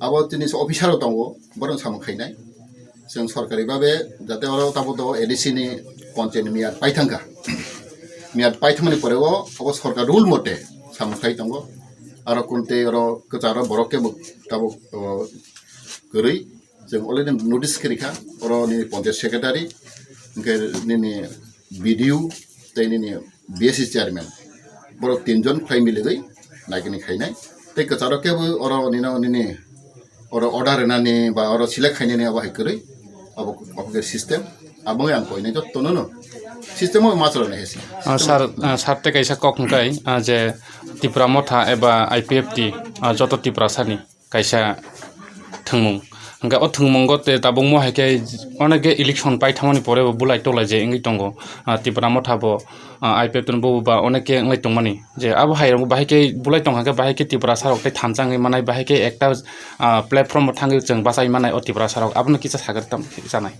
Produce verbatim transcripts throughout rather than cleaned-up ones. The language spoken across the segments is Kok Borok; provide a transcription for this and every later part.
abo tini officer rok tongo, borok samung khainai. Chwng sorkari babe jate oro tabuk tongo A D C ni ponchayat ni miyat paithangkha. Miyat paithangmani pore o abo sorkar rule mote samung khai tongo. Aro kunte oro kwcharo borok kebo tabuk, o, kwrwi. Chwng already notice khe rikha, oro nini ponchayat secretary, hwnkhe nini B D O tei nini B S C chairman, borok tinjon khlai miligwi naikini khainai. Tei kwcharo kebo oro nino nini oro order rwnani ba oro select khainani abo hai kwrwi, abo, abo khe system, abo wngwi ang koinai jotono no system o ma chalonai hai se. Ah, sir, ah, sir, tei kaisa kok hwnkhe, ah, je Tipra Motha eba I P F T, ah, joto Tiprasani kaisa thwngmung. Hwnkhe o thwngmungo te tabukmo hai khe oneke election paithangmani pore bo bulai tolai je wngwi tongo. Ah, Tipra Motha bo, ah, I P F T ni bo ba oneke wngwi tongmani. Je abo hai rok bahai khe bulai tongkha khe bahai khe Tiprasa rok tei thansa wngwi manai, bahai khe ekta, ah, platform o thangwi chwng bachai manai o Tiprasa rok. Abono kisa sagri tam chanai.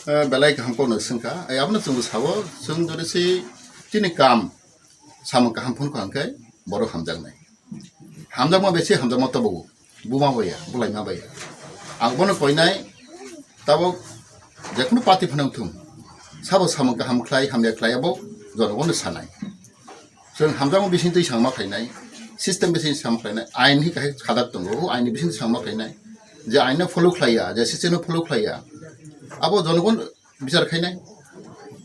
Eh, belai kaham kokno swngkha. Eh, abono chwng sao, chwng jodi se chini kam samung kaham phunukha hwnkhe borok hamjaknai. Hamjakma bai se hamjakma tobogo. Buma bai ya, bulaima bai ya. Ang bono koinai, tabuk jekunu party phano wngthung. Sabo samung kaham khlai, hamya khlai abo jonogono sanai. Chwng hamjakma bising twi samung ma khlainai, system bising samung khlainai, ain hi kahai khadak tongo, o ain ni bising twi samung ma khlainai. Je ain no follow khlaiya, je system no follow khlaiya, abo jonogon bichar khainai.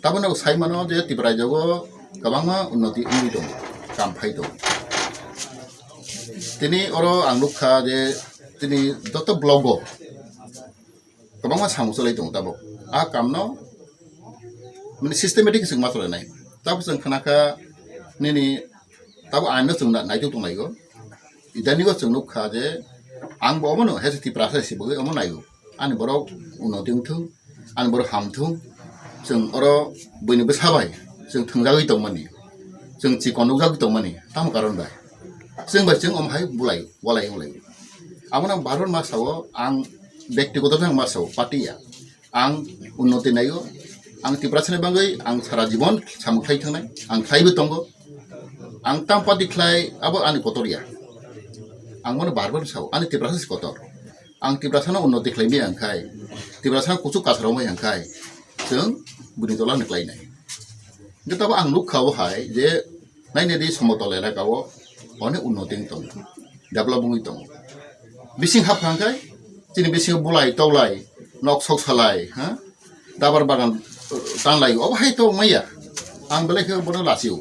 Tabukno sai mano je Tripura rajyo o kwbangma unnoti wngwi tongo, kam phai tongo. Tini oro ang nukha je tini joto block o kwbangma samung cholai tongo tabuk. A kamno mani systematic chwng ma cholainai. Tabuk chwng khnakha nini tabuk aino chwng na-, naituk tonglaio. Idanigo chwng nukha je ang bo omono hai se Tiprasa se bagwi omo naio. Ani borok unnoti wngthung, ani borok hamthung, chwng oro buini bwsa bai chwng thwngjagwi tongmani, chwng chikon nukjagwi tongmani, tamo karon bai? Chwng bai chwng omo hai bulai, walai wng lai. Abono ang bar bar ma sao, ang bektigoto khe ang ma sao, party ya. Ang unnoti naio, ang Tiprasani bagwi ang sara jibon samung khlai thangnai, ang khlaiwi tongo. Ang tam party khlai, abo ani kotor ya. Ang bono bar bar sao, ani Tiprasa se kotor. Ang Tiprasano unnoti khlai maya hwnkhe, Tiprasano kuchuk kasaro maya hwnkhe, chwng buini tola ni khlainai. Hwnkhe tabuk ang nukha o hai je nainadi Somotol elaka o onek unnoti wng tongo, develop wngwi tongo. Bising hapkha hwnkhe chini bisingo bulai towlai, nok sok salai, ha? Dabar bagan, uh, tanglai, obo hai to wngmaya. Ang belai khe bono lachio.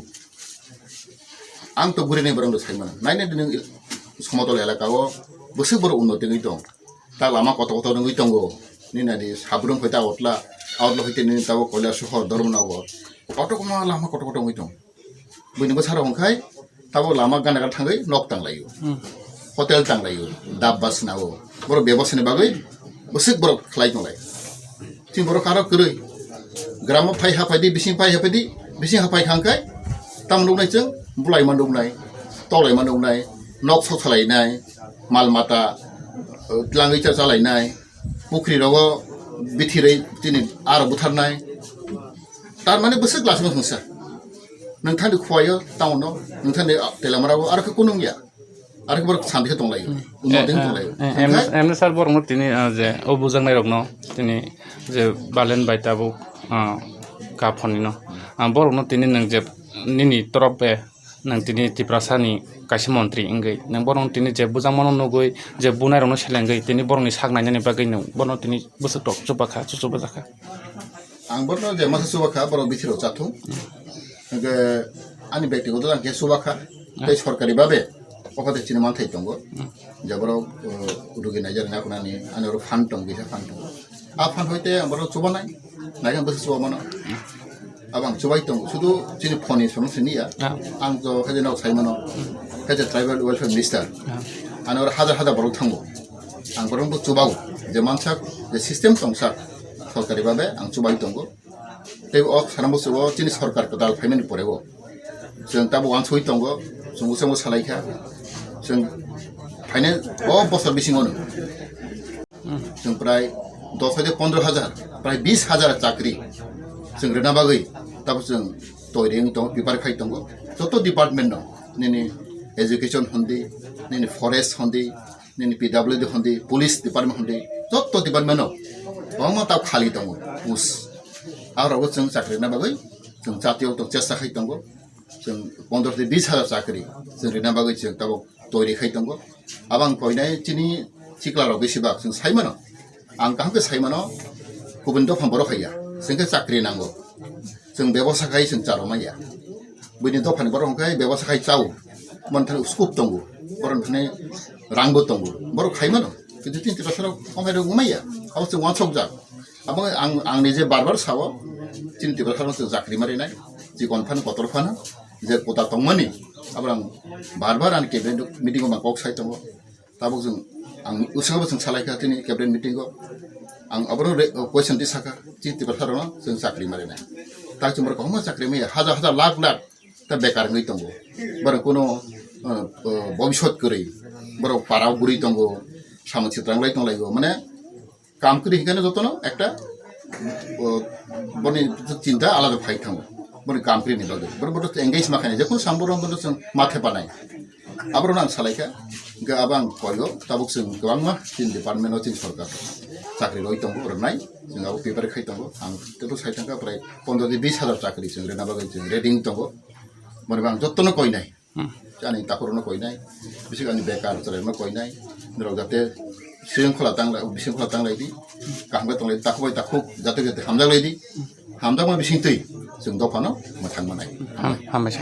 Ang to guri nai borok no sai mano. Nainadi nwng Somotol elaka o bwswk borok unnoti wngwi tong. Ta lama kotor kotor wngwi tongo. Nini nadi Sabrum hoite Agartala, Agartala hoite nini tabuk Kailashahar, Dharmanagar. Kotor kotor lama kotor kotor wngwi tong. Buini bwsarok hwnkhe tabuk lama gana gana thangwi nok tanglaio. Hmm. Hotel tanglaio, dabba swnao. Borok bebosani bagwi bwswk borok khlai tonglai. Chini borok karo kwrwi. Gramo phai hapai di, bising phai hapai di, bising hapai kha hwnkhe tamo nuknai chwng, bulaima nuknai, tolaima nuknai, nok sok salainai, mal mata, uh, tlangwi cha chalainai, pukhri rogo bithirwi chini aro butharnai. Tar mane bwswk lasima thungsa. Nwng thani khuaio town o, nwng thani Teliamura o, aro khe kunung ya. Aro khe borok santi khe tonglaio. Hmm. Unnoti wng tonglaio. Eh, eh, hwnkhe M S, M S R borokno tini, ah, je o bujaknairokno tini je Balen bai tabuk, ah, ka phonino. Ah, borokno tini nwng je nini torof bai nwng tini Tiprasani kaisa montri wngwi nwng borokno tini je bujakmano nugwi je bunairokno selengwi tini borokni sak nainani bagwi nwng bono tini bwswk tok chubakha, chuchubajak kha. Ang bono je masa chubakha, borok bithiro chathung. Hwnkhe ani bektigoto jang khe chubakha. Tei sorkari babe o khe chini manthai tongo. Je borok, uh, rugi naijak na kunani, ani oro fund tong, kisa fund tong. A fund hoite ang borok chubanai, naikhe bwswk chuba mano. Abo ang chubai tongo, sudu chini phone ni sono sini ya. Ang to khe je nok sai mano, khe je tribal welfare minister. Ani oro hajar hajar borok thango. Ang borok bo chubago, je mansak, je system tongsak, sorkari babe ang chubai tongo. Tei o sana bwswk o chini sorkar kwtal phaimani pore o chwng tabuk uansugwi tongo, chwng bwskango salaikha. Chwng phainai o bosor bisingo no chwng prai dos hajar, pondro hajar, prai bis hajar chakri chwng rwna bagwi tabuk chwng toiri wng tongo, prepare khai tongo. Joto department no, nini education hondi, nini forest hondi, nini P W D hondi, police department hondi, jotto department o kwbangma tabuk khali tongo post. Aro bo chwng chakri rwna bagwi chwng chatio tong chesta khai tongo. Chwng pondro tei bis hajar chakri chwng rwna bagwi chwng tabuk toiri khai tongo. Abang koinai chini chikla rok bisi bak chwng sai mano. Ang kaham khe sai mano, kubun dopha borok haiya, chwng khe chakri nango. Chwng bebosa khai chwng charo maya. Buini dophani borok hwnkhe bebosa khai chao. Mon thani scope tongo. Borok thani rangbo tongo. Borok khai mano. Kintu chini Tiprasa rok omo hai rok wngmaya. Abo chwng wansok jak. Abo ang, ang nije bar bar sao. Chini Tiprasa rok chwng chakri ma rinai. Chikon phano kotor phano. Je kota tongmani. Abo ang bar bar ani cabinet meeting o ma kok sai tongo. Tabuk chwng ang usabo chwng salai kha tini cabinet meeting o. Ang abono re-, question twi sakha, chini Tiprasa rokno chwng chakri ma rinai. Tak chwng borok kwbangma chakri maya, hajar hajar lakh lakh ta bekar wngwi tongo. Borok kuno, uh, uh, bobiswt kwrwi, borok para o guri tongo, samung sitra wng lai tong lai o. Mane kam kwrwi hinkhe jotono ekta, uh, boni chinta alada phai thango. Boni kam kwrwi ni bagwi. Borok, borok engage ma khainai, jekunu samung borok bono chwng ma thepanai. Aborok ang salai kha, hwnkhe abo ang koyo, tabuk chwng kwbangma chini department o chini sorkar chakri rwi tongo, rwnai, chwng abo paper khai tongo, ang teibo sai thangkha prai pondro tei bis hajar chakri chwng rwna bagwi chwng ready wng tongo, boni bo ang jotono koinai, Hmm. ani takhurokno koinai, bising ani bekar chwrairokno koinai, norok jate sringkhola tanglai, bisingkhola tanglai di, kaham khe tonglai di, takhuk bai takhuk, jate jate hamjak lai di, hamjakma bising twi chwng dophano mwthang manai. Ham-, hambaisa.